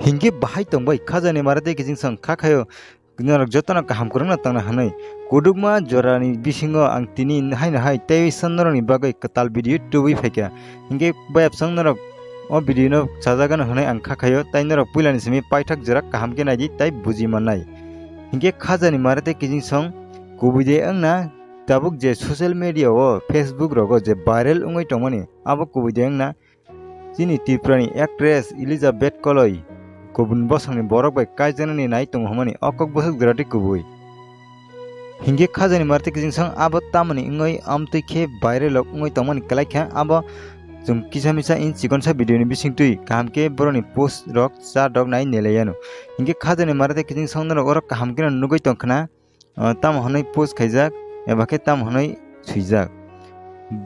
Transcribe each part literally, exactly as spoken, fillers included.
Hinkhe bahai tongbai khajani mara tei kiching song kha khaio norok jotono kaham kwrwngno tongna hwnwi. Kudukma jorani bisingo ang tini haino hai tei san norokni bagwi kwtal video tubui phaikha. Hinkhe bayapsong norok o video no chajagano hwnwi ang kha khaio, tei norok puilani simi paithak jora kaham khe naidi tei buji mannai. Hinkhe khajani mara tei kiching song kubui de wngna tabuk je social media o Facebook rogo je viral wngwi tongmani abo kubui de wngna chini Tripurani actress Elizabeth Koloi kubun bosongni borok bai kaijaknani nai tongo hwnmani o kok bwswk jora tei kubui. Hinkhe khajani mara tei kiching song abo tamoni wngwi amtwi khe viral rok wngwi tongmani kwlai kha abo chwng kisa misa in chikonsa video ni bisingtwi kaham khe borokni post rok chat rok nai nelaiano. Hinkhe khajani mara tei kiching song norok oro kaham kheno nugwi tongkhna. O, tamo hwnwi post khaijak eba khe tamo hwnwi swijak.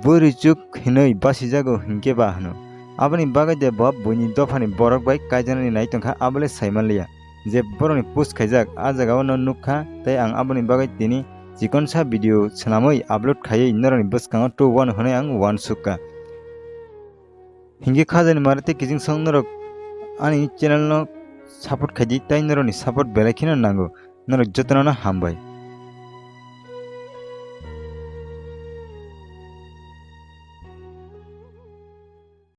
Bwrwi chuk hinwi basijago hinkhe ba hwno. Aboni bagwi de bo buini dophani borok bai kaijaknani nai tongkha, abole saimanliya je borokni post khaijak a jagao no nukha, tei ang aboni bagwi tini chikonsa video swnamwi upload khaiwi norokni bwskango tubwano hwnwi ang uansukha. Hinkhe khajani mara tei kiching song norok ani channel no support khaidi, tei norokni support belai kheno nango. Norok jotono no hambai.